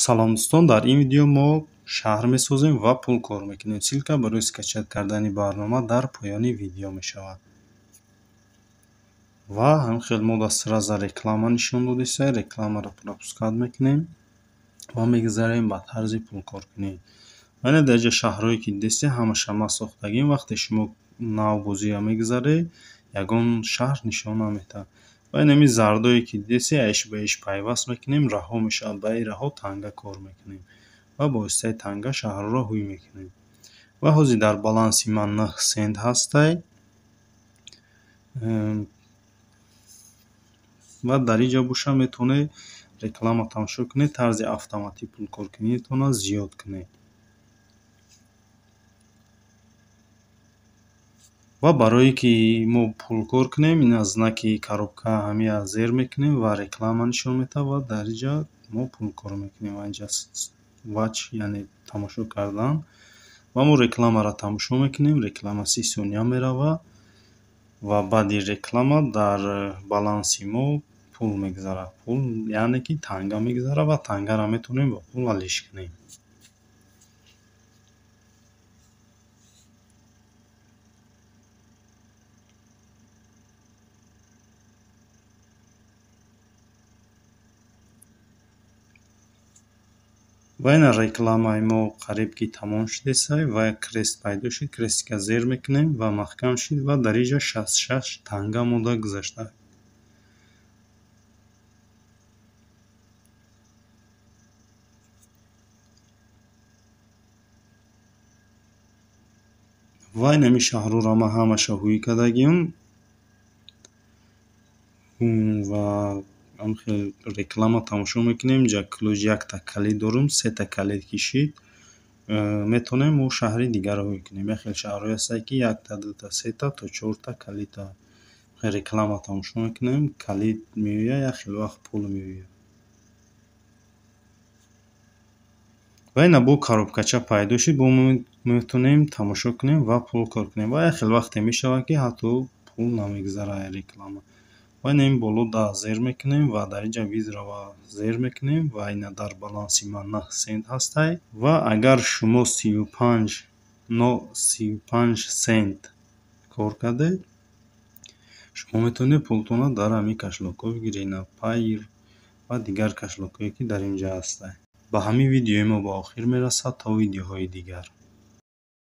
Салом дӯстон, дар ин видео мо шаҳр месозем ва пул кор мекунем. Ссылка барои скачать кардани барнома дар поёни видео мешавад. Ва ҳамин хел мо сразу реклама нишон додиста, рекламаро пропускать мекунем ва мегузарем ба тарзи пулкоркунӣ. Вале дар инҷа шаҳрҳое ки дидесте, ҳамаша ма сохтагим. Вақте шумо нав бозиро мегузаред, ягон шаҳр нишон наметаҳад. Ва инами зардое ки дидесте, иш ба иш пайваст мекунем, раҳо мешавад. Ба ин раҳо танга кор мекунем ва бо воситаи танга шаҳрҳоро ҳуй мекунем. Ва ҳозир дар баланси ман 9 сент ҳастай. Ва дар инҷа боша метавонед реклама тамошо кунед, тарзи автоматӣ пулкоркуниятонро зиёд кунед. Ва барое ки мо пулкор кунем, ина знаки коробка ҳамия зер мекунем ва реклама нишон медиҳад ва дар инҷа мо пулкор мекунем. Ва инҷа watch, яъне тамошо кардан. Ва мо рекламаро тамошо мекунем, реклама 30 сония меравад ва баъди реклама дар баланси мо пул мегузарад. Пул, яъне ки танга мегузарад ва тангаро метавонем ба пул алиш кунем. Ва ина рекламаи мо қариб ки тамом шудесай ва крест пайдо шуд. Крестика зер мекунем ва маҳкам шуд ва дар инҷа 66 танга монда гузашта. Ва инами шаҳрҳоро ман ҳамаша ҳуй кардагим ва ҳамхел реклама тамошо мекунем. Инҷа ключ якта калид дорум, сета калид кишид. Метавонем мо шаҳри дигарро ҳуй кунем. Як хел шаҳрҳое ҳастанд, ки якта, дута, сета то чорта калида. Реклама тамошо мекунем, калид меояд, як хел вақт пул меояд. Ва ина бо коробкача пайдо шуд, бо метавонем тамошо кунем ва пул кор кунем. Ва як хел вақте мешавад, ки ҳатто пул намегузарад реклама. Ва ина ин боло да зер мекунем ва дар инҷа визраро зер мекунем ва ина дар баланси ман 9 сент ҳастай. Ва агар шумо 35 сент кор кардед, шумо метавонед пултонро дар ҳамин кошелёкҳо бигиред, ина Payeer ва дигар кошелёкҳое, ки дар инҷа ҳастанд. Ба ҳамин видеои мо ба охир мерасад. То видеоҳои дигар.